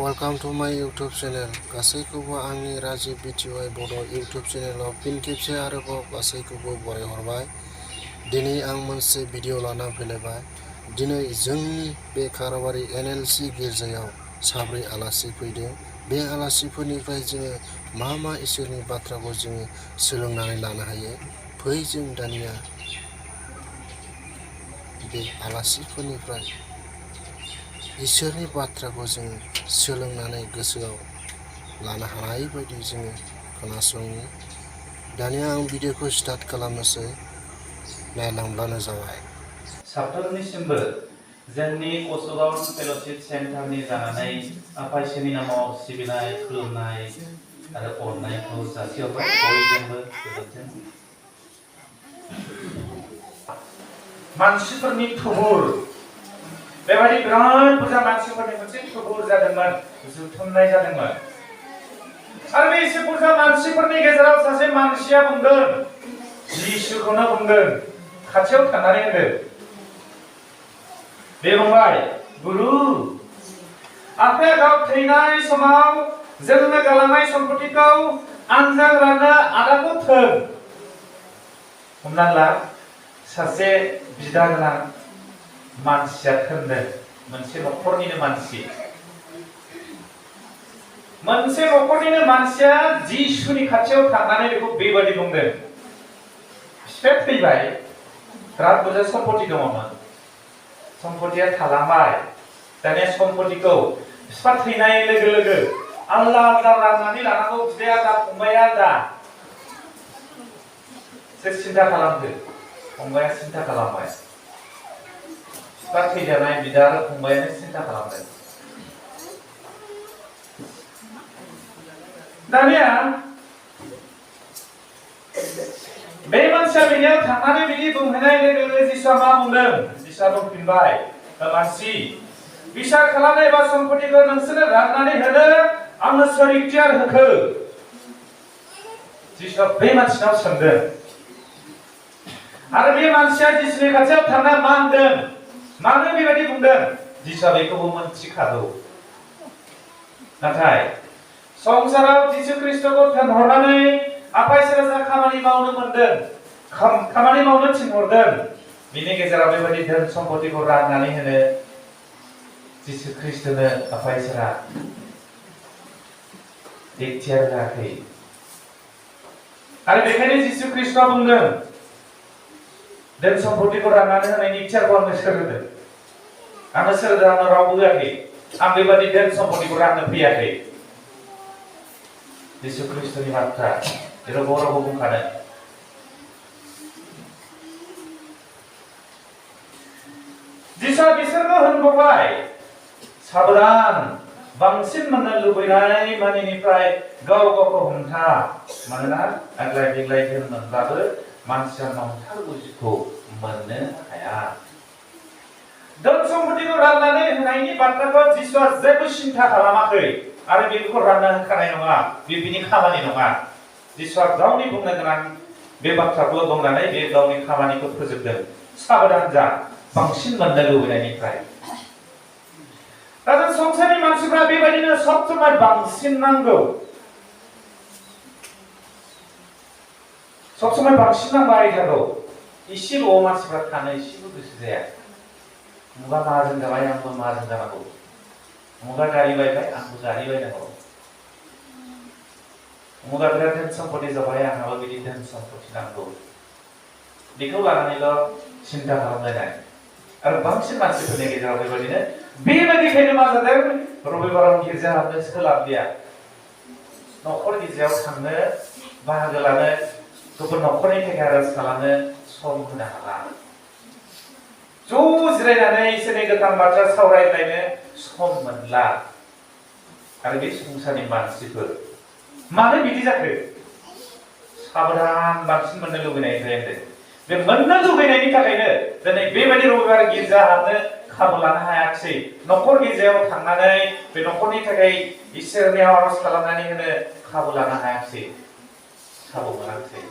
Welcome to माय YouTube channel. गासैखौबो आंनि राजीव बिटिवाइ बड' यूट्यूब चेनेलाव फिन खेबसे आरोबाव गासैखौबो बरायहरबाय। दिनै आं मोनसे भिडिअ लाना फैलायबाय। दिनै जोंनि बे खाराबारि NLC गिर्जायाव साब्रै आलासि फैदों। बे आलासिफोरनिफ्राय जोङो मा इसोरनि बाथ्राखौ जोङो सोलोंनानै लानो हायो। फै जों दानिया बे आलासिफोरनिफ्राय इसोरनि बाथ्राखौ जोङो सोलोंनानै गोसोआव लानो हानाय बायदि जोङो खोनासंनि। दानिया आं भिडिअखौ स्टार्ट खालामनोसै, नायलांब्लानो जाबाय। साफ्रोमनिसिमबो जोंनि कसुगाव फेल'शिप सेन्टारनि जानानै आफा इसोरनि नामाव सिबिनाय, खुलुमनाय आरो अननायखौ जासिहरबाय। बयजोंबो गोजोन्थों। मानसिफोरनि थुबुर, बेबायदि बिराद बुरजा मानसिफोरनि मोनसे थुबुर जादोंमोन, जुथुमनाय जादोंमोन। आरो बे एसे बुरजा मानसिफोरनि गेजेराव सासे मानसिया बुंदों, जिसुखौनो बुंदों, खाथियाव थांनानै होदों। बे बुंबाय, गुरु, आफाया गाव थैनाय समाव जोंनो गालांनाय सम्पतिखौ आंजों राननो आगानखौ थों। हमना ला, सासे बिदा गोनां मानसिया थोनदों, मोनसे न'खरनिनो मानसि। मोनसे न'खरनिनो मानसिया जिसुनि खाथियाव थांनानै बेखौ बेबायदि बुंदों। बिफाया थैबाय, बिराद बुरजा सम्पति दङमोन। सम्पतिया थालांबाय। दानिया सम्पतिखौ बिफा थैनाय लोगो लोगो आलदा आलदा राननानै लानांगौ। बिदाया आलदा, फंबाया आलदा। सोर सिन्था खालामदो? फंबाया सिन्था खालामबाय। बिफा थैजानाय बिदा आरो फंबायानो सिन्था खालामदों। दानिया बे मानसिया बेनियाव थांनानै बिदि बुंहैनाय लोगो लोगो जिसुआ मा बुंदों? जिसुआ बुंफिनबाय, मानसि, बिसार खालामनाय बा सम्पतिखौ नोंसोरनो राननानै होनो आंनो सोर इख्तियार होखो? जिसुआ बे मानसिनाव सोंदों। आरो बे मानसिया जिसुनि खाथियाव थांना मा होनदों? मानो बेबायदि बुंदों? जिसुआ बेखौबो मोनथिखागौ। नाथाय संसाराव जिसु ख्रिस्टखौ थिनहरनानै आफा इसोरा जा खामानि मावनो मोनदों, खामानि मावनो थिनहरदों, बिनि गेजेराव बेबायदि धोन सम्पतिखौ राननानै होनो जिसु ख्रिस्टनो आफा इसोरा इख्तियार होआखै। आरो बेखायनो जिसु ख्रिस्टआ बुंदों, धोन सम्पतिखौ राननानै होनायनि इख्तियारखौ आंनो सोर होदों? आंनो सोर होदों? आंनो रावबो होआखै। आं बेबायदि धोन सम्पतिखौ राननो फैयाखै। जिसु ख्रिस्टनि बाथ्रा, जेराव बर'बो बुंखादों। जिसुआ बिसोरनो होनबावबाय, साबधान, बांसिन मोननो लुबैनाय मानिनिफ्राय गाव गावखौ हमथा। मानोना आग्लाय बिग्लाय धोन मोनब्लाबो मानसिया नंथारगौ जिउखौ मोननो हाया। धोन सम्पतिखौ राननानै होनायनि बाथ्राखौ जिसुआ जेबो सिन्था खालामाखै। आरो बेखौ रानना होखानाय नङा, बे बिनि खामानि नङा। जिसुआ गावनि बुंनो गोनां बे बाथ्राखौ बुंनानै बे गावनि खामानिखौ फोजोबदों। साबधान जा, बांसिन मोननो लुबैनायनिफ्राय। दा जों संसारनि मानसिफ्रा बेबायदिनो सब समाय बांसिन नांगौ। सब समाय बांसिन नांबाय थागौ। इसेल' मानसिफ्रा थानो इसेबो गोसो जाया। मुगा माहाजोन जाबाय, आंबो माहाजोन जानांगौ। मुगा गारि बायबाय, आंबो गारि बायनांगौ। मुगा बिराद धोन सम्पति जाबाय, आंहाबो बिदि धोन सम्पति नांगौ। बेखौ लानानैल' सिन्था खालामलायनाय। आरो बांसिन मानसिफोरनि गेजेराव बेबायदिनो, बेबायदिखायनो मा जादों? रबिबाराव गिर्जा हाबनो सोलाबलिया। न'खर गिर्जायाव थांनो, बाहागो लानो, गुबुन न'खरनि थाखाय आरज खालामनो सम होनो हाला। ज' जिरायनानै इसोरनि गोथां बाथ्रा सावरायलायनो सम मोनला। आरो बे संसारनि मानसिफोर, मानो बिदि जाखो? साबधान, बांसिन मोननो लुबैनायनिफ्राय होनदों। बे मोननो लुबैनायनि थाखायनो दिनै बेबायदि रबिबार गिर्जा हाबनो खाबु लानो हायाखिसै। न'खर गिर्जायाव थांनानै बे न'खरनि थाखाय इसोरनियाव आरज खालामनानै होनो खाबु लानो हायाखिसै, खाबु मोनाखिसै।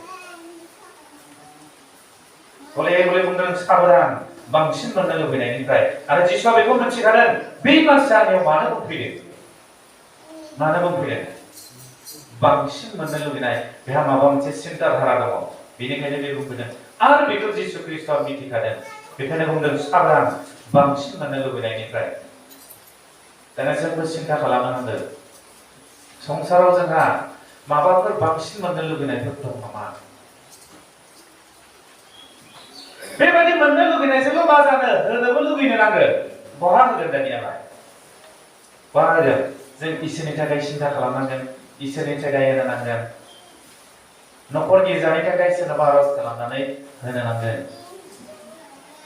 गले गले बुंदों, साबधान, बांसिन मोननो लुबैनायनिफ्राय। आरो जिसुआ बेखौ मिथिखादों, बे मानसिया आंनियाव मानो फैदों? मानो बुंफैदों? बांसिन मोननो लुबैनाय बेहा माबा मोनसे सिन्था धारा दङ बेनिखायनो बे बुंफैदों आरो बेखौ जिसु ख्रिस्टआ मिथिखादों बेखायनो बुंदों साबधान बांसिन मोननो लुबैनायनिफ्राय। दाना जोंबो सिन्था खालामनांगोन संसाराव जोंहा माबाफोर बांसिन मोननो लुबैनायफोर दं नामा? बेबायदि मोननो लुबैनायजोंल' मा जानो होनोबो लुबैनो नांगोन। बहा होगोन दानियालाय? बहा होगोन? जों इसोरनि थाखाय सिन्था खालामनांगोन, इसोरनि थाखाय होनो नांगोन, न'खर गिर्जानि थाखाय सोरनोबा आरज खालामनानै होनो नांगोन।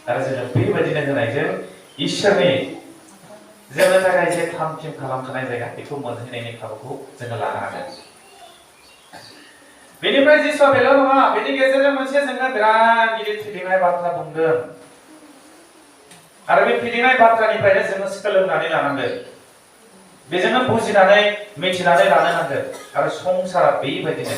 आरो जोङो बेबायदिनो होनायजों इसोरनि जोंनो थाखाय जे थाम थिम खालामखानाय जायगा बेखौ मोनहैनायनि खाबुखौ जोङो लानो हागोन। बेनिफ्राय जिसुआ बेल' नङा, बेनि गेजेरजों मोनसे जोङो बिराद गिदिर फिदिंनाय बाथ्रा बुंदों आरो बे फिदिंनाय बाथ्रानिफ्रायनो जोङो सोलोंनानै लानांगोन, बेजोंनो बुजिनानै मिथिनानै लानो नांगोन। आरो संसारा बेबायदिनो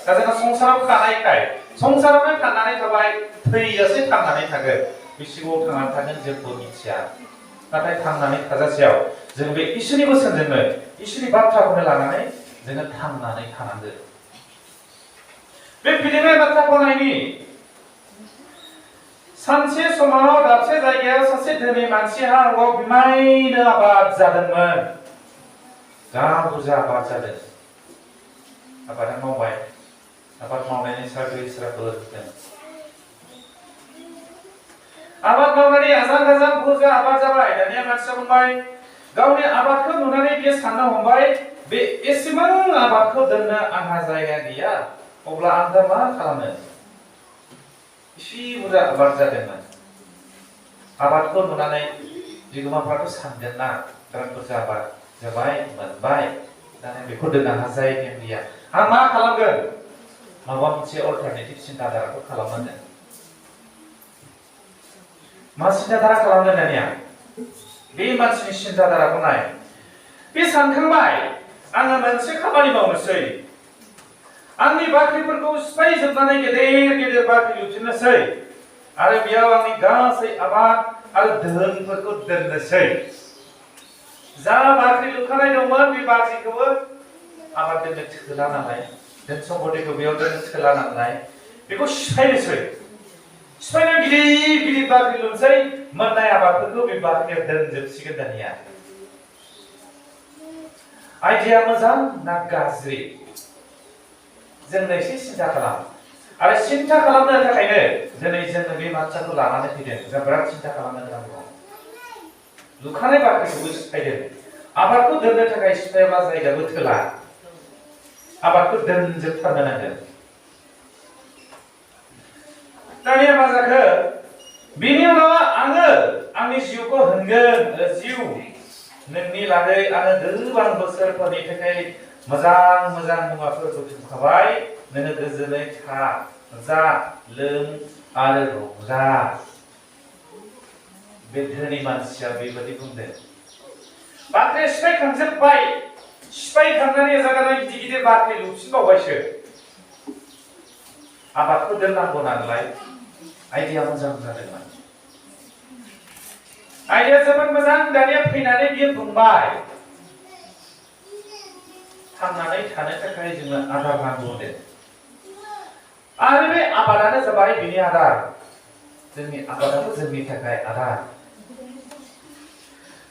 दा जोंहा संसाराव थानायखाय संसारावनो थांनानै थाबाय थैजासे थांनानै थागोन, बेसेबां थांनानै थागोन जोंबो मिथिया। नाथाय थांनानै थाजासेयाव जों बे इसोरनि बोसोनजोंनो इसोरनि बाथ्राखौनो लानानै जोङो थांनानै थानांगोन। बे फिदिंनाय बाथ्राखौ नायनि सानसे समाव दाबसे जायगायाव सासे धोनि मानसिहा न'आव बिमायनो आबाद जादोंमोन। जा बुरजा आबाद जादों। आबादा मावबाय, आबाद मावनायनि सायाव इसोरा बोर होदों। आबाद मावनानै आजां गाजां बुरजा आबाद जाबाय। दानिया मानसिया बुंबाय, गावनि आबादखौ नुनानै बियो साननो हमबाय, बे एसेबां आबादखौ दोननो आंहा जायगा गैया, अब्ला आं दा मा खालामनो? एसे बुरजा आबाद जादोंमोन। आबादखौ नुनानै बिगोमाफ्राथ' सानगोन ना, बिराद बुरजा आबाद जाबाय, मोनबाय, दाना बेखौ दोननो आंहा जायगा गैया, आं मा खालामगोन? माबा मोनसे अल्टारनेटिभ सिन्ताधाराखौ खालामनांगोन। मा सिन्ताधारा खालामगोन दानिया? बे मानसिनि सिन्ताधाराखौ नाय। बे सानखांबाय, आङो मोनसे खामानि मावनोसै, आंनि बाख्रिफोरखौ सिफायजोबनानै गेदेर गेदेर बाख्रि लुफिननोसै आरो बेयाव आंनि गासै आबाद आरो धोनफोरखौ दोननोसै। जा बाख्रि लुखानाय दंमोन बे बाख्रिखौबो आबाद दोननो थोला नालाय, धोन सम्पतिखौ बेयाव दोननो थोला नालाय, बेखौ सिफायनोसै। सिफायनानै गिदिर गिदिर बाख्रि लुनोसै, मोननाय आबादफोरखौ बे बाख्रियाव दोनजोबसिगोन दानिया। आइडिया मोजां ना गाज्रि? जोंनो एसे सिन्था खालाम। आरो सिन्था खालामनो थाखायनो दिनै जोङो बे बाथ्राखौ लानानै फैदों। जों बिराद सिन्था खालामनो गोनां दङ। लुखानाय बाख्रिखौबो सिफायदों, आबादखौ दोननो थाखाय सिफायब्ला जायगाबो थोला, आबादखौ दोनजोबथारनो नांगोन। दानिया मा जाखो? बिनि उनाव आङो आंनि जिउखौ होनगोन, जिउ नोंनि लागै आङो गोबां बोसोरफोरनि थाखाय मोजां मोजां मुवाफोर बुथुमखाबाय, नोङो गोजोनै था, जा, लों आरो रंजा। बे धोनि मानसिया बेबायदि बुंदों। बाख्रि सिफायखांजोब्बाय, सिफायखांनानै जागानाय गिदिर गिदिर बाख्रि लुफिनबावबायसो। आबादखौ दोननांगौ नालाय आइडिया मोजां जादोंमोन। आइडिया जोबोद मोजां। दानिया फैनानै बियो बुंबाय, थांनानै थानो थाखाय जोंनो आदार नांगौ होनदों। आरो बे आबादानो जाबाय बिनि आदार। जोंनि आबादाबो जोंनि थाखाय आदार।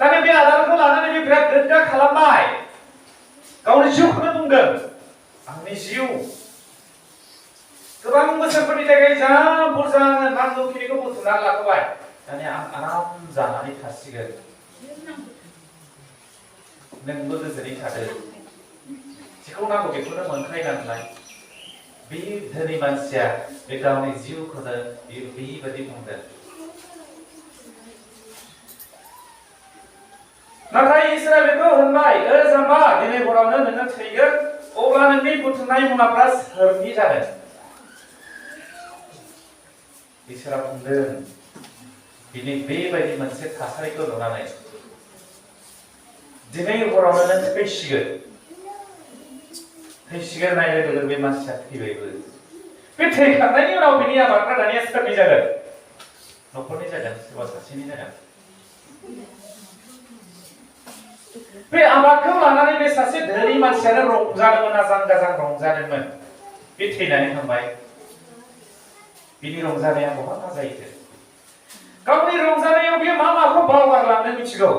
दानिया बे आदारखौ लानानै बे बिराद गोग्गा खालामबाय। गावनि जिउखौनो बुंदों, आंनि जिउ गोबां बोसोरफोरनि थाखाय जा बुरजा नांगौखिनिखौ बुथुमनानै लाखाबाय, दानिया आं आराम जानानै थासिगोन। नोंबो गोजोनै थादो, जेखौ नांगौ बेखौनो मोनखायो नालाय। बे धोनि मानसिया बे गावनि जिउखौनो बेबायदि बुंदों। नाथाय इसोरा बेखौ होनबाय, जाम्बा, दिनै हरावनो नोङो थैगोन, अब्ला नोंनि बुथुमनाय मुवाफ्रा सोरनि जागोन? इसोरा बुंदों, बिनि बेबायदि मोनसे थासारिखौ नुनानै दिनै हरावनो नों थैसिगोन। थैसिगोन नाय लोगो लोगो बे मानसिया थैबायबो। बे थैखांनायनि उनाव बिनि आबादफ्रा दानिया सोरनि जागोन? न'खरनि जागोन, सोरबा सासेनि जागोन। बे आबादखौ लानानै बे सासे धोनि मानसियानो रंजादोंमोन आजां गाजां रंजादोंमोन बे थैनानै थांबाय बिनि रंजानाया बहा जाहैखो गावनि रंजानायाव बे माखौ बावगारलांदों मिथिगौ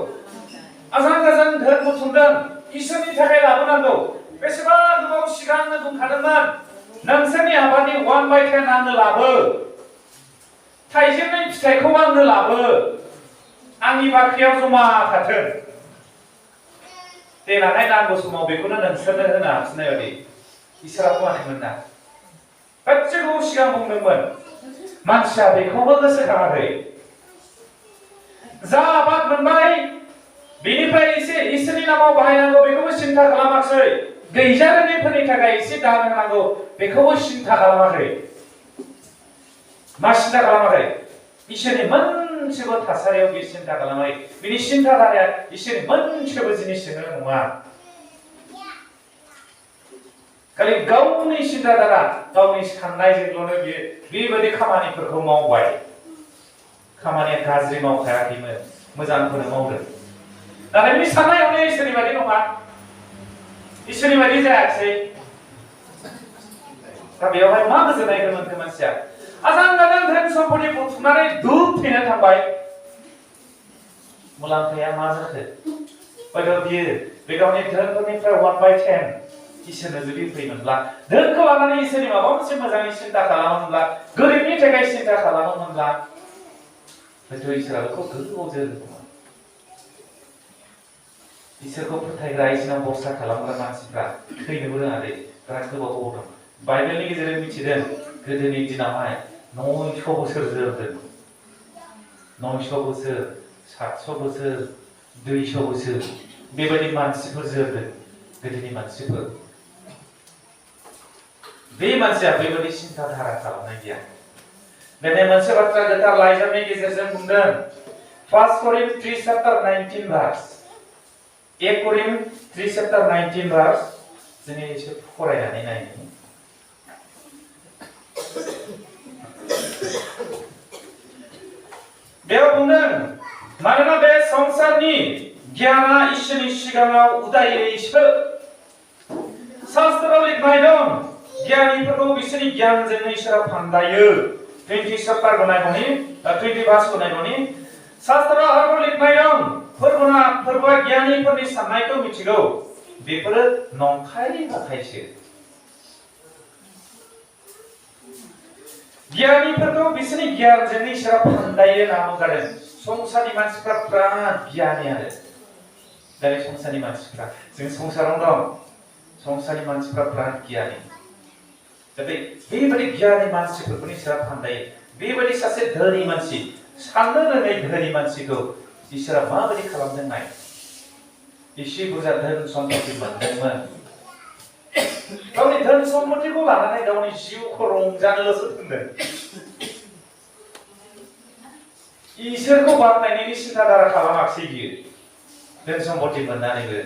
आजां गाजां धोन बुथुमदों इसोरनि थाखाय लाबोनांगौ बेसेबा गोबाव सिगांनो बुंखादोंमोन नोंसोरनि आबादनि 1/10 आंनो लाबो थाइजेननाय फिथाइखौ आंनो लाबो आंनि बाख्रियाव जमा थाथों देनांहाय नांगौ समाव बेखौनो नोंसोरनो होनो हाफिननाय बायदि इसोरा बुङाखैमोन ना गासैखौ सिगां बुंदोंमोन मानसिया बेखौबो गोसोखाङाखै जा आबाद मोनबाय बेनिफ्राय एसे इसोरनि नामाव बाहायनांगौ बेखौबो सिन्था खालामाखै गैजारोङैफोरनि थाखाय एसे दान होनांगौ बेखौबो सिन्था खालामाखै मा सिन्था खालामाखै इसोरनि मोनसेबो थासारियाव बे सिन्था खालामाखै बिनि सिन्था धाराया इसोरनि मोनसेबो जिनिसजोंनो नङा खालि गावनि सिन्था धारा गावनि साननायजोंल'नो बियो बेबायदि खामानिफोरखौ मावबाय खामानिया गाज्रि मावखायाखैमोन मोजांखौनो मावदों नाथाय बिनि साननाय हनाया इसोरनि बायदि नङा इसोरनि बायदि जायाखिसै दा बेवहाय मा गोजोननायखौ मोनखो मानसिया आजां गाजां धोन सम्पति बुथुमनानै दुब थैना थांबाय मुलाम्फाया मा जाखो हयथ' बियो बे गावनि धोनफोरनिफ्राय 1/10 इसोरनो जुदि फैयोमोनब्ला धोनखौ लानानै इसोरनि माबा मोनसे मोजाङै सिन्ता खालामोमोनब्ला गोरिबनि थाखाय सिन्ता खालामोमोनब्ला हयथ' इसोरा बेखौ गोबाव जोरगौमोन इसोरखौ फोथायग्रा इसोरनाव भरसा खालामग्रा मानसिफ्रा थैनोबो रोङादै बिराद गोबाव दं बाइबेलनि गेजेरजों मिथिदों गोदोनि दिनावहाय 900 बोसोर जोरदों 900 बोसोर 700 बोसोर 200 बोसोर बेबायदि मानसिफोर जोरदों गोदोनि मानसिफोर बे मानसिया बेबायदि सिन्था धारा खालामनाय गैया दिनै मोनसे बाथ्रा गोथार लाइजामनि गेजेरजों बुंदों 1 करिन्थ 3 chapter 19 verse 1 करिन्थ 3 chapter 19 verse जों एसे फरायनानै नायनि बेयाव बुंदों मानोना बे संसारनि गियाना इसोरनि सिगाङाव उदायैसो शास्त्रआव लिरनाय दं गियानिफोरखौ बिसोरनि गियानजोंनो इसोरा फान्दायो 20 chapter नायगौनि 20 verse नायगौनि शास्त्रआव आरोबाव लिरनाय दं फोरबुआ गियानिफोरनि साननायखौ मिथिगौ बेफोरो नंखाय नंखायसो गियानिफोरखौ बिसोरनि गियानजोंनो इसोरा फान्दायो होनना बुंखादों संसारनि मानसिफ्रा बिराद गियानि आरो दा बे संसारनि मानसिफ्रा जों संसाराव दं संसारनि मानसिफ्रा बिराद गियानि दा बेबायदि गियानि मानसिफोरखौनो इसोरा फान्दायो बेबायदि सासे धोनि मानसि साननो रोङै धोनि मानसिखौ इसोरा माबायदि खालामदों नाय एसे बुरजा धोन सम्पति मोनदोंमोन गावनि धोन सम्पतिखौ लानानै गावनि जिउखौ रंजानोल'सो दोनदों इसोरखौ बाख्नायनायनि सिन्था धारा खालामाखिसै बियो धोन सम्पति मोननानैबो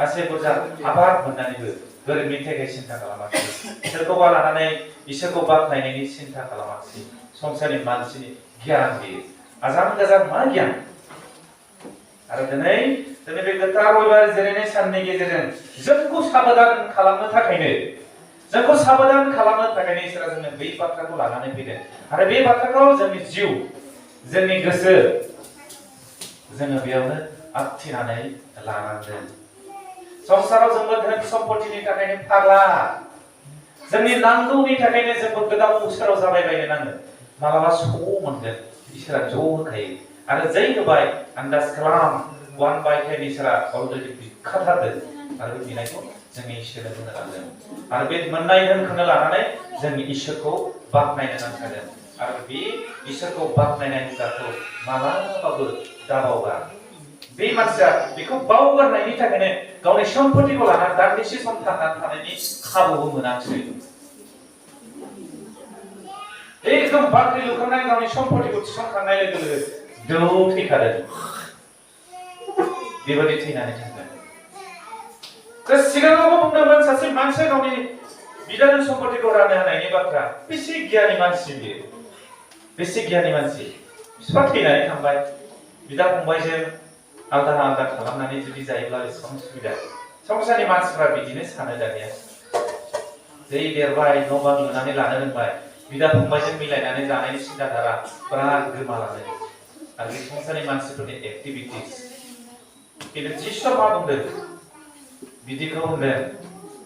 आसे बुरजा आबाद मोननानैबो गोरिबनि थाखाय सिन्था खालामाखिसै इसोरखौबा लानानै इसोरखौ बाख्नायनायनि सिन्था खालामाखिसै संसारनि मानसिनि गियान बियो आजां गाजां मा गियान आरो दिनै जोंनि बे गोथार रबिबार जिरायनाय साननि गेजेरजों जोंखौ साबधान खालामनो थाखायनो इसोरा जोंनो बै बाथ्राखौ लानानै फैदों आरो बे बाथ्राखौ जोंनि जिउ जोंनि गोसो जोङो बेयावनो आखिनानै लानांगोन संसाराव जोंबो धोन सम्पतिनि थाखायनो फाग्ला जोंनि नांगौनि थाखायनो जोंबो गोदाव सोराव जाबायबायनो नाङो मालाबा स' मोनगोन इसोरा ज' होखायो आरो जै होबाय आन्दाज खालाम 1/10 इसोरा अलरेडि बिखाथारदों आरो बे बिनायखौ जोंनि इसोरनो होनो नांगोन आरो बे मोननाय धोनखौनो लानानै जोंनि इसोरखौ बाख्नायनो नांखागोन आरो बे इसोरखौ बाख्नायनाय हुदाखौ मालाबाबो दाबावगार बे मानसिया बेखौ बावगारनायनि थाखायनो गावनि सम्पतिखौ लानानै दान्दिसे सम थांनानै थानायनि खाबुबो मोनाखिसै एकदम बाख्रि लुखांनाय गावनि सम्पतिखौ थिसनखांनाय लोगो लोगो दौ थैखादों बेबायदि थैनानै थांगोन सिगाङावबो बुंदोंमोन सासे मानसिया गावनि बिदानि सम्पतिखौ राननो होनायनि बाथ्रा बेसे गियानि मानसि बियो बेसे गियानि मानसि बिफा थैनानै थांबाय बिदा फंबायजों आलदा आलदा खालामनानै जुदि जायोब्ला बेसेबां सुबिदा संसारनि मानसिफ्रा बिदिनो सानो दानिया जै देरबाय न' बां लुनानै लानो रोंबाय बिदा फंबायजों मिलायनानै जानायनि सिन्ताधारा बिराद गोमालाङो आरो बे संसारनि मानसिफोरनि एक्टिभिटिस किन्तु जिसुआ मा बुंदों बिदिखौ होनदों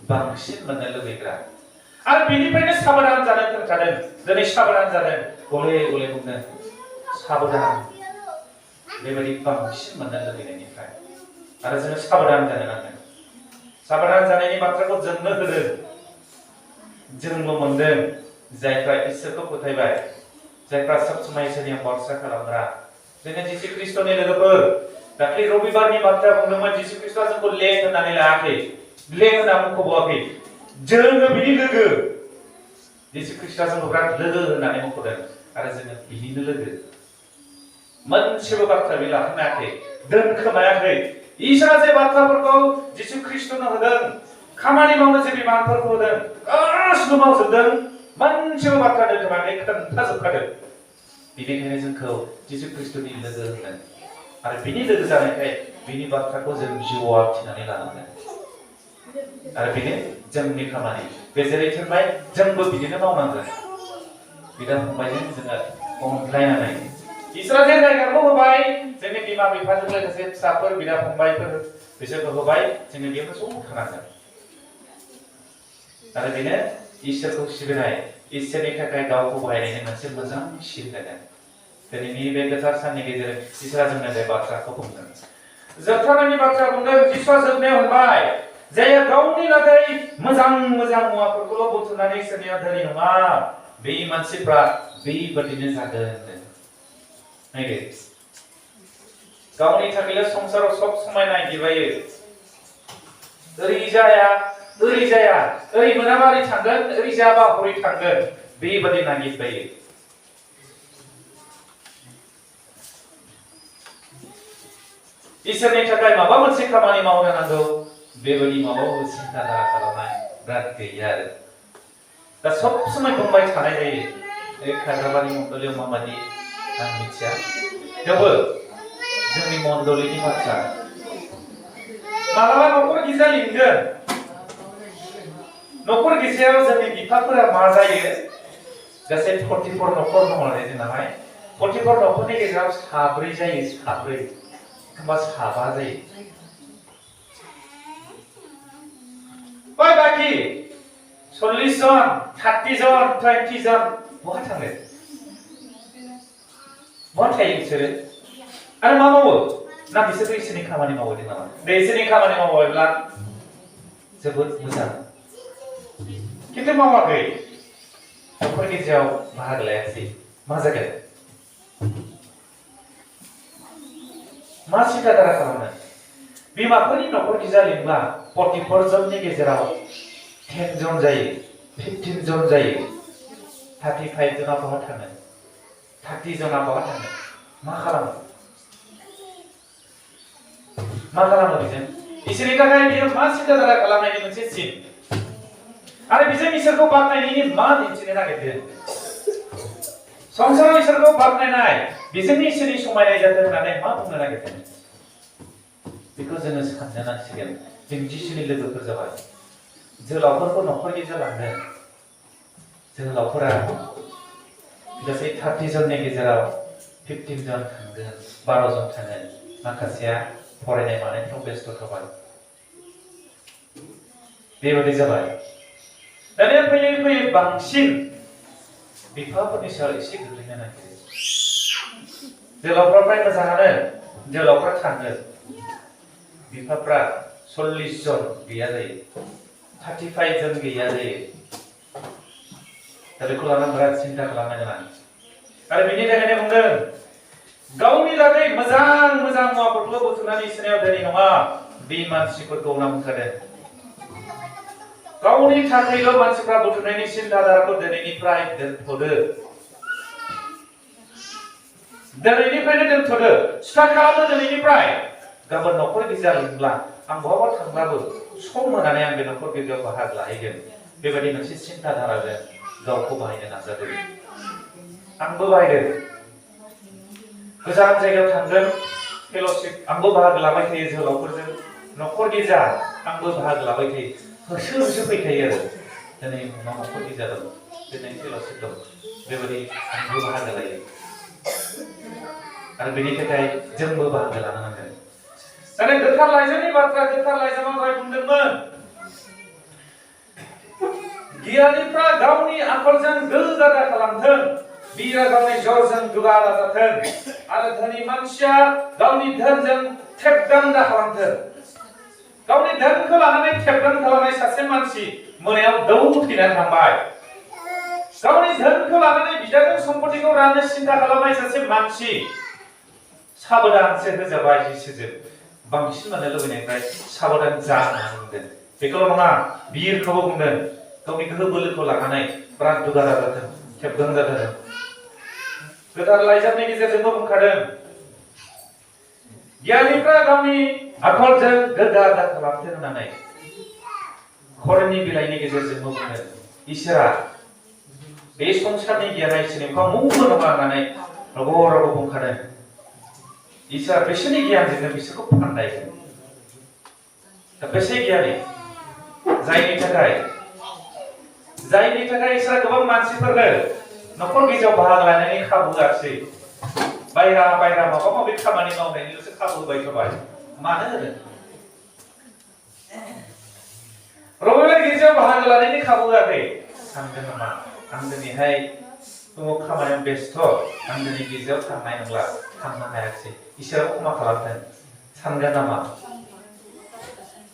बांसिन मोननो लुबैग्रा आरो बिनिफ्रायनो साबधान जानो खोन्थादों दिनै साबधान जादों गले गले बुंदों साबधान बेबायदि बांसिन मोननो लुबैनायनिफ्राय आरो जोङो साबधान जानो नांगोन साबधान जानायनि बाथ्राखौ जोंनो होदों जोंल' मोनदों जायफ्रा इसोरखौ फोथायबाय जायफ्रा सब समाय इसोरनियाव भरसा खालामग्रा जोङो जिसु ख्रिस्ट'नि लोगोफोर दाख्लै रबिबारनि बाथ्रा बुंदोंमोन जिसु ख्रिस्ट'आ जोंखौ लें होननानै लायाखै लें होनना मुंख'बावाखै जोङो बिनि लोगो जिसु ख्रिस्ट'आ जोंखौ बिराद लोगो होननानै मुंख'दों आरो जोङो बिनिनो लोगो मोनसेबो बाथ्रा बे लाखोमायाखै दोनखोमायाखै इसोरा जे बाथ्राफोरखौ जिसु ख्रिस्ट'नो होदों खामानि मावनो जे बिबानफोरखौ होदों गासिबो मावजोबदों मोनसेबो बाथ्रा दोनखोमायाखै खोन्थाजोबखादों बेनिखायनो जोंखौ जिसु ख्रिस्ट'नि लोगो होनदों आरो बिनि लोगो जानायखाय बिनि बाथ्राखौ जों जिउआव आखिनानै लानांगोन आरो बेनो जोंनि खामानि बे जेरै थिनबाय जोंबो बिदिनो मावनांगोन बिदा फंबायजों जोङो अनलायनानै इसोरा जे जायगाखौ होबाय जोंनि बिमा बिफाजों लोगोसे फिसाफोर बिदा फंबायफोर बिसोरखौ होबाय जोङो बेयाव ज' थानांगोन आरो बेनो इसोरखौ सिबिनाय इसोरनि थाखाय गावखौ बाहायनायनि मोनसे मोजां सिबिनाय दिनैनि बे गोथार साननि गेजेरजों इसोरा जोंनो बे बाथ्राखौ बुंदों जोबथारनायनि बाथ्रा बुंदों जिसुआ जोबनायाव होनबाय जाय गावनि लागै मोजां मोजां मुवाफोरखौल' बुथुमनानै इसोरनियाव धोनि नङा बे मानसिफ्रा बेबादिनो जागोन नायदो गावनि थाखायल' संसाराव सब समाय नागिरबायो ओरै जाया ओरै मोनाबा ओरै थांगोन ओरै जायाबा हरै थांगोन बेबादि नागिरबायो इसोरनि थाखाय माबा मोनसे खामानि मावनो नांगौ बेबायदि माबा मोनसे सिन्ताधारा खालामनाय बिराद गैया आरो दा सब समाय बुंबाय थानाय जायो खायदाबानि मण्डलियाव माबादि आं मिथिया थेवबो जोंनि मण्डलिनि बाथ्रा मालाबा न'खर गिजा लिंगोन न'खर गिजायाव जोंनि बिफाफोरा मा जायो गासै 44 न'खर दङ जोंनावहाय 44 न'खरनि गेजेराव साब्रै जायो साब्रै एखमबा साबा जायो ओइ बाखि 40 जन 30 जन 20 जन बहा थाङो बहा थायो बिसोरो आरो मा मावो ना बिसोरबो इसोरनि खामानि मावदों नामा बे इसोरनि खामानि मावोब्ला जोबोद मोजां खिन्थु मावाखै न'खर गेजेराव बाहागो लायाखै मा जागोन मा सिन्ताधारा खालामनो बिमाफोरनि न'खर गिजा लिंब्ला 44 जननि गेजेराव 10 जन जायो 15 जन जायो 35 जना बहा थाङो 30 जना बहा थाङो मा खालामो बेजों इसोरनि थाखाय बियो मा सिन्ताधारा खालामनायनि मोनसे सिन आरो बेजों इसोरखौ बाख्नायनायनि मा दिन्थिनो नागिरदों संसाराव इसोरखौ बाख्नायनाय बेजोंनो इसोरनि समायनाय जाथों होननानै मा बुंनो नागिरदों बेखौ जोङो साननो नांसिगोन जों जिसुनि लोगोफोर जाबाय जोलावफोरखौ न'खर गेजेर लांदों जोलावफोरा गासै 30 जननि गेजेराव 15 जन थांगोन 12 जन थाङो माखासेया फरायनाय मानायफ्राव बेस्थ' थाबाय बेबादि जाबाय दानिया फैयै फैयै बांसिन बिफाफोरनि सायाव एसे गोग्लैनो नागिरो जोलावफ्रा फ्राय मोजाङानो जोलावफ्रा थाङो बिफाफ्रा 40 जन गैया जायो 35 जन गैया जायो दा बेखौ लानानै बिराद सिन्था खालामनो गोनां आरो बेनि थाखायनो बुंदों गावनि लागै मोजां मोजां मुवाफोरखौ बुथुमनानै इसोरनियाव धोनि नङा बे मानसिफोरखौ होनना बुंखादों गावनि थाखायल' मानसिफ्रा बुथुमनायनि सिन्ताधाराखौ दिनैनिफ्राय दोनथ'दो स्टार्ट खालामदो दिनैनिफ्राय गाबोन न'खर गिजा लिंब्ला आं बहाबा थांब्लाबो सम होनानै आं बे न'खर गिजायाव बाहागो लाहैगोन बेबायदि मोनसे सिन्ताधाराजों गावखौ बाहायनो नाजादो आंबो बाहायदों गोजान जायगायाव थांगोन फेल'शिप आंबो बाहागो लाबाय थायो जोहोलावफोरजों न'खर गिर्जा आंबो बाहागो लाबाय थायो होसो होसो फैखायो आरो दिनै न'खर गिर्जा दं दिनै फेल'शिप दं बेबायदि आंबो बाहागो लायो आरो बेनि थाखाय जोंबो बाहागो लानो नांगोन नाथाय गोथार लाइजामनि बाथ्रा गोथार लाइजामाव दहाय बुंदोंमोन गियानिफ्रा गावनि आखलजों गोगादा खालामथों बिरा गावनि जरजों दुगादा जाथों आरो धोनि मानसिया गावनि धोनजों थेबदांदा खालामथों गावनि धोनखौ लानानै थेबदां खालामनाय सासे मानसि मोनायाव दौ थैनानै थांबाय गावनि धोनखौ लानानै बिदाजों सम्पतिखौ राननो सिन्था खालामनाय सासे मानसि साबधानसो होजाबाय जिसुजों बांसिन मोननो लुबैनायनिफ्राय साबधान जानो बुंदों बेखौल' नङा बिरखौबो बुंदों गावनि गोहो बोलोखौ लानानै बिराद दुगादा जाथों थेबदां जाथों गोथार लाइजामनि गेजेरजोंबो बुंखादों गियानिफ्रा गावनि आखलजों गोगादा खालामथों होननानै खरनि बिलाइनि गेजेरजोंबो बुंदों इसोरा बे संसारनि गियाना इसोरनि मुंबो नङा होननानै रग' रग' बुंखादों इसोरा बिसोरनि गियानजोंनो बिसोरखौ फान्दायगोन दा बेसे गियानि जायनि थाखाय इसोरा गोबां मानसिफोरनो न'खर गिर्जायाव बाहागो लानायनि खाबु होआसै बायरा माबा माबि खामानि मावनायनिल'सो खाबु होबाय थाबाय मानो होदों रबिबार गिर्जायाव बाहागो लानायनि खाबु होआखै सानदों नामा आं दिनैहाय फुङाव खामानियाव बेस्थ' आं दिनै गिर्जायाव थांनाय नंला थांनो हायाखिसै इसोरा क्षमा खालामथों सानगोन नामा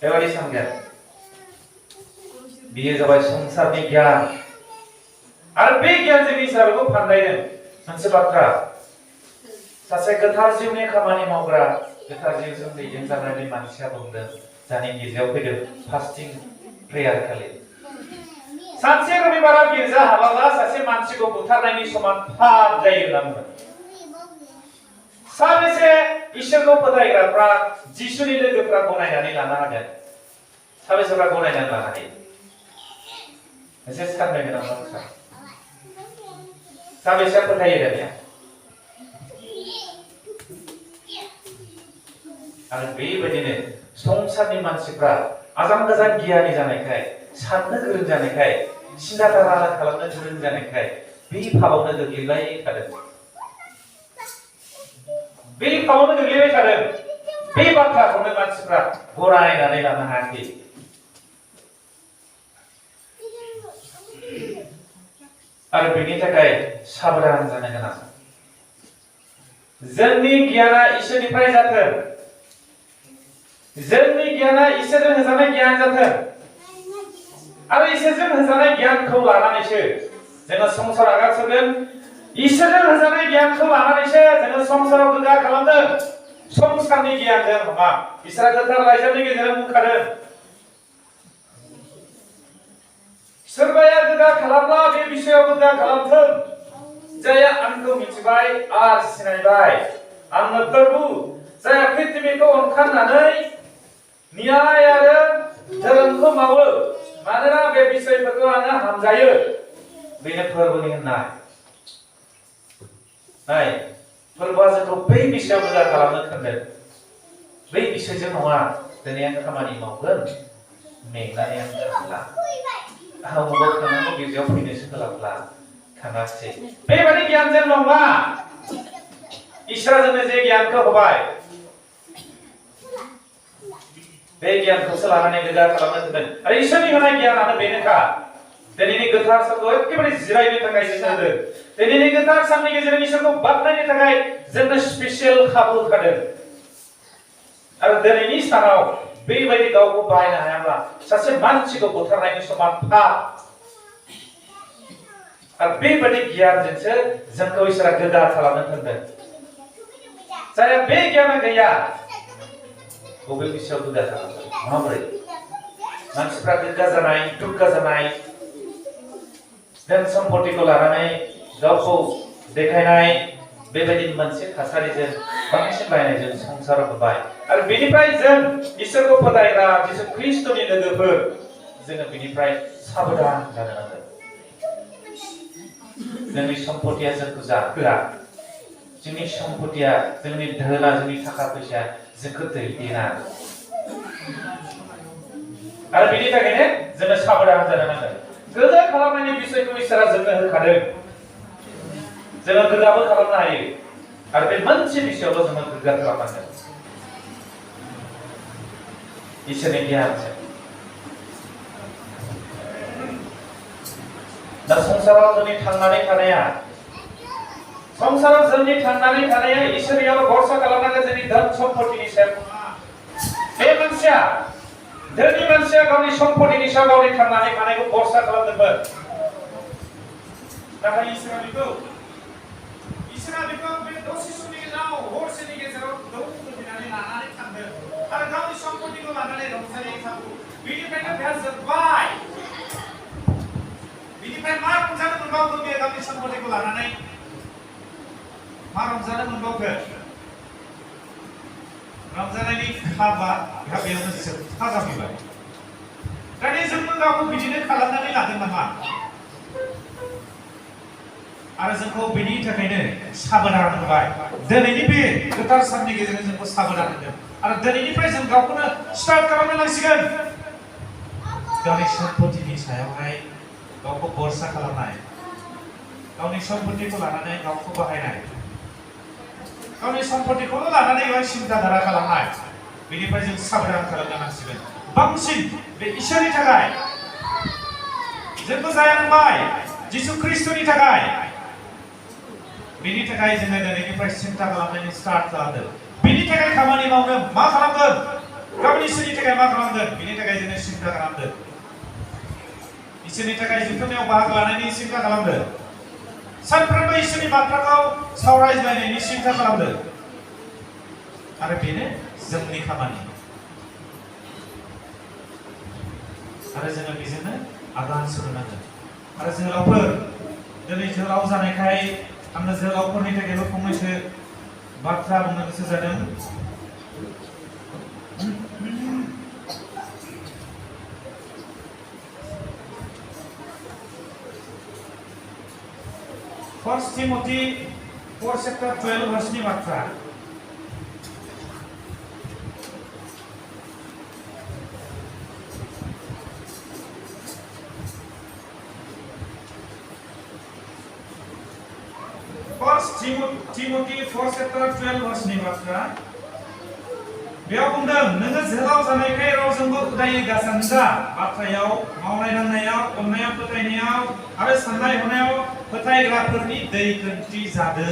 बेबायदि सानगोन बियो जाबाय संसारनि गियान आरो बे गियानजों इसोरा बेखौ फान्दायदों मोनसे बाथ्रा सासे गोथार जिउनि खामानि मावग्रा गोथार जिउजों दैदेनजानाय बे मानसिया बुंदों जानि गिर्जायाव फैदों फास्टिं प्रेयार खालि सानसे रबिबाराव गिर्जा हाबाब्ला सासे मानसिखौ बुथारनायनि समान पाप जायो होनना बुङो साबेसे इसोरखौ फोथायग्राफ्रा जिसुनि लोगोफ्रा गनायनानै लानो हागोन साबेसेफ्रा गनायनानै लानो हायो एसे साननो गोनां बाथ्रा साबेसेया फोथायो दानिया आरो बेबायदिनो संसारनि मानसिफ्रा आजान गोजान गियानि जानायखाय साननो गोरों जानायखाय सिन्था धारा खालामनो गोरों जानायखाय बे फाबावनो गोग्लैबाय थादों बे बाथ्राखौनो मानसिफ्रा गनायनानै लानो हायाखै आरो बेनि थाखाय साबधान जानो गोनां जोंनि गियाना इसोरनिफ्राय जाथों जोंनि गियाना इसोरजों होजानाय गियान जाथों आरो इसोरजों होजानाय गियानखौ लानानैसो जोङो संसार आगान इसोरजों होजानाय गियानखौ लानानैसो जोङो संसाराव गोगा खालामदों संसारनि गियानजों नङा इसोरा गोथार लाइजामनि गेजेरजों बुंखादों सोरबाया गोगा खालामब्ला बे बिषयाव गोगा खालामथों जायहा आंखौ मिथिबाय आरो सिनायबाय आंनो प्रभु जायहा पृथ्वीखौ ओंखारनानै न्याय आरो धोरोमखौ मावो मानोना बे बिषयफोरखौ आङो हामजायो बेनो फोरबोनि होननाय नाय फोरबोआ जोंखौ बै बिषयाव गोगा खालामनो थिनदों बै बिषयजों नङा दिनै आं खामानि मावगोन मेंनानै आं थांला हामुगाव थांनांगौ गिर्जायाव फैनोसो होलाब्ला थाङासै बेबायदि गियानजों नङा इसोरा जोंनो जे गियानखौ होबाय बे गियानखौसो लानानै गोगा खालामनो थिनदों आरो इसोरनि होनाय गियानानो बेनोखा दिनैनि गोथार सानखौ एखेबारे जिरायनो थाखाय जोंनो होदों दिनैनि गोथार साननि गेजेरजों इसोरखौ बाख्नायनो थाखाय जोंनो स्पेसियेल खाबु होखादों आरो दिनैनि सानाव बेबायदि गावखौ बाहायनो हायाब्ला सासे मानसिखौ बुथारनायनि समान पाप आरो बेबायदि गियानजोंसो जोंखौ इसोरा गोगा खालामनो थिनदों जायहा बे गियाना गैया बबे बिषयाव गोगा खालामगोन माबोरै मानसिफ्रा गोगा जानाय दुग्गा जानाय धोन सम्पतिखौ लानानै गावखौ देखायनाय बेबायदि मोनसे थासारिजों बांसिन बायनायजों संसाराव होबाय आरो बेनिफ्राय जों इसोरखौ फोथायग्रा जिसु ख्रिस्टनि लोगोफोर जोङो बेनिफ्राय साबधान जानो नांगोन जोंनि सम्पतिया जोंखौ जाहोआ जोंनि सम्पतिया जोंनि धोना जोंनि थाखा फैसा जोंखौ दैदेना आरो बेनि थाखायनो जोङो साबधान जानो नांगोन गोजा खालामनायनि बिसयखौ इसोरा जोंनो होखादों जोङो गोजाबो खालामनो हायो आरो बे मोनसे बिसयावल' जोङो गोजा खालामनांगोन इसोरनि गियानजों दा संसाराव जोंनि थांनानै थानाया इसोरनियाव भरसा खालामनांगोन जोंनि धोन सम्पतिनि सायाव बे मानसिया धोनि मानसिया गावनि सम्पतिनि सायाव गावनि थांनानै थानायखौ भरसा खालामदोंमोन नाथाय इसोरा बेखौ बे दसे समनि गेजेराव हरसेनि गेजेराव दोननानै लानानै थांदों आरो गावनि सम्पतिखौ लानानै रंजानाय खाबु बेनिफ्रायनो बेहा जोबबाय बेनिफ्राय मा रंजानो मोनबावगोन बे गावनि सम्पतिखौ लानानै मा रंजानो मोनबावगोन रंजानायनि खाबा बेहा बेयावनो जोबथा जाफैबाय दानिया जोंबो गावखौ बिदिनो खालामनानै लादों नामा आरो जोंखौ बेनि थाखायनो साबधान होबाय दिनैनि बे गोथार साननि गेजेरजों जोंखौ साबधान होदों आरो दिनैनिफ्राय जों गावखौनो स्टार्ट खालामनो नांसिगोन गावनि सम्पतिनि सायावहाय गावखौ भरसा खालामनाय गावनि सम्पतिखौ लानानै गावखौ बाहायनाय गावनि सम्पतिखौल' लानानै गाव सिन्ताधारा खालामनाय बेनिफ्राय जों साबधान खालामनो नांसिगोन बांसिन बे इसोरनि थाखाय जोंखौ जायांबाय जिसु ख्रिस्ट'नि थाखाय बेनि थाखाय जोङो दिनैनिफ्राय सिन्ता खालामनायनि स्टार्ट खालामदों बेनि थाखाय खामानि मावनो मा खालामगोन गावनि इसोरनि थाखाय मा खालामगोन बेनि थाखाय जोङो सिन्ता खालामदों इसोरनि थाखाय जुथुमायाव बाहागो लानायनि सिन्ता खालामदों सानफ्रोमबो इसोरनि बाथ्राखौ सावरायज्लायनायनि सिन्ता खालामदों आरो बेनो जोंनि खामानि आरो जोङो बेजोंनो आगान सुरनांगोन आरो जोहोलावफोर दिनै जोहोलाव जानायखाय आङो जोहोलावफोरनि थाखायबो फंनैसो बाथ्रा बुंनो गोसो जादों First Timothy 4 chapter 12 verse ni बाथ्रा First Timothy 4 chapter 12 verse ni बाथ्रा बेयाव बुंदों नोङो जोहोलाव जानायखाय रावजोंबो उदायै गासानजा बाथ्रायाव मावनाय दांनायाव अननायाव फोथायनायाव आरो साननाय हनायाव फोथायग्राफोरनि दैखोनथि जादो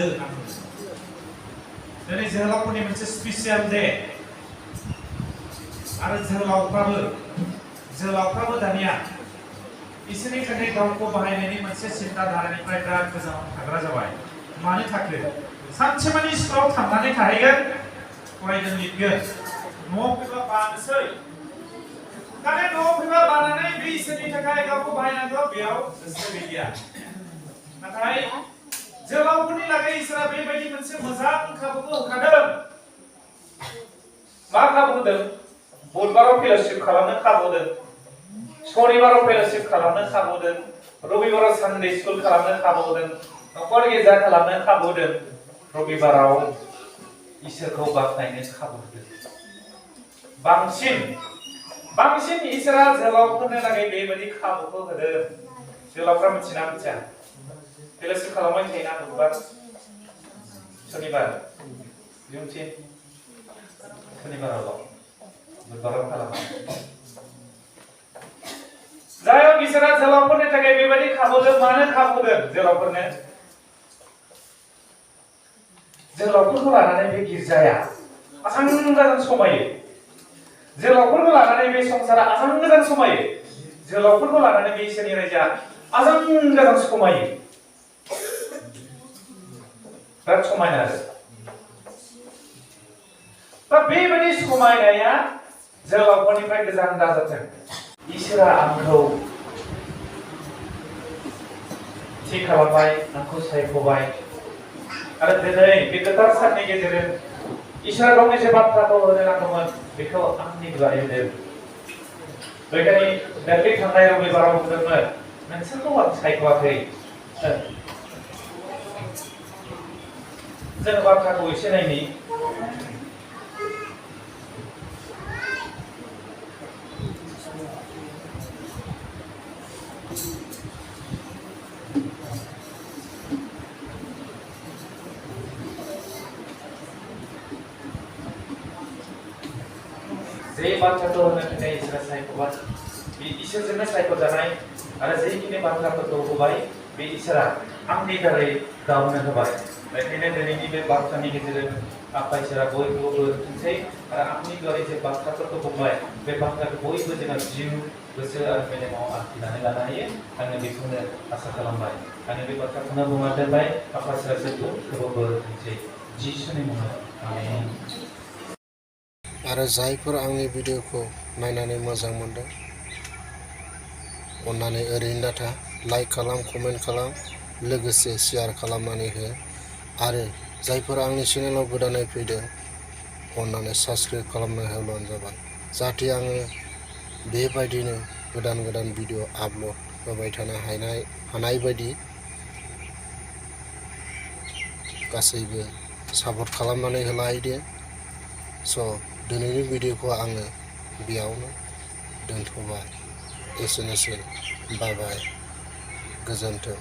दिनै जोहोलावफोरनि मोनसे स्पेसियेल डे आरो जोहोलावफ्राबो दानिया इसोरनि थाखाय गावखौ बाहायनायनि मोनसे सिन्ताधारानिफ्राय बिराद गोजानाव थाग्रा जाबाय मानो थाखो सानसेमानि स्कुलाव थांनानै थाहैगोन फरायगोन लिरगोन न'आव फैबा बानोसै नाथाय न'आव फैबा बानानै बे इसोरनि थाखाय गावखौ बाहायनांगौ बेयाव गोसो गैया नाथाय जोहोलावफोरनि लागै इसोरा बेबायदि मोनसे मोजां खाबुखौ होखादों मा खाबु होदों बुधबाराव फेलोशिप खालामनो खाबु होदों शनिबाराव फेलोशिप खालामनो खाबु होदों रबिबाराव सानडे स्कुल खालामनो खाबु होदों नखर गिर्जा खालामनो खाबु होदों रबिबाराव इसोरखौ बाख्नायनो खाबु होदों बांसिन इसोरा जोहोलावफोरनो लागै बेबायदि खाबुखौ होदों जोहोलावफ्रा मिथिना मिथिया फेलोशिप खालामबाय थायोना बुधबार शनिबार बिउनथि शनिबारावल' बुधबाराव खालामा जायहक इसोरा जोहोलावफोरनि थाखाय बेबायदि खाबु होदों मानो खाबु होदों जोहोलावफोरखौ लानानै बे गिर्जाया आजां गाजां समायो जोहोलावफोरखौ लानानै बे संसारा आजां गाजां समायो जोहोलावफोरखौ लानानै बे इसोरनि रायजोआ आजां गाजां समायो बिराद समायना आरो दा बेबायदि समायनाया जोहोलावफोरनिफ्राय गोजान दाजाथों इसोरा आंखौ थि खालामबाय आंखौ सायख'बाय आरो दिनै बे गोथार साननि गेजेरजों इसोरा गावनि जे बाथ्राखौ होनो नांगौमोन बेखौ आंनि दुआरे होदों बेखायनो दाख्लै थांनाय रबिबाराव बुंदोंमोन नोंसोरखौ आं सायख'वाखै जों बाथ्राखौ एसे नायनि जे बाथ्राखौ होनो थाखाय इसोरा सायख'बाय बे इसोरजोंनो सायख'जानाय आरो जेखिनि बाथ्राफोरखौ होबाय बे इसोरा आंनि दारै गावनो होबाय बेखायनो दिनैनि बे बाथ्रानि गेजेरजों आफा इसोरा बयखौबो बोरथोंसै आरो आंनि द्वारै जे बाथ्राफोरखौ बुंबाय बे बाथ्राखौ बयबो जोंहा जिउ गोसो आरो मेलेमाव आखिनानै लानो हायो आङो बेखौनो आसा खालामबाय आङो बे बाथ्राखौनो बुंना दोनबाय आफा इसोरा जोंखौ बोरथोंसै जिसुनि मुङाव आमेन। आरो जायफोर आंनि भिडिअखौ नायनानै मोजां मोनदों अन्नानै ओरैनो दाथा लाइक खालाम, कमेन्ट खालाम, लोगोसे शेयार खालामनानै हो आरो जायफोर आंनि चेनेलाव गोदानै फैदों अन्नानै साबस्क्राइब खालामना होब्लानो जाबाय जाहाथे आङो बेबायदिनो गोदान गोदान भिडिअ आपल'ड होबाय थानो हानाय बायदि गासैबो सापर्ट खालामनानै होलायदो। स' दिनैनि भिडिअखौ आङो बेयावनो दोनथ'बाय। एसेनोसै, बाय बाय, गोजोन्थों।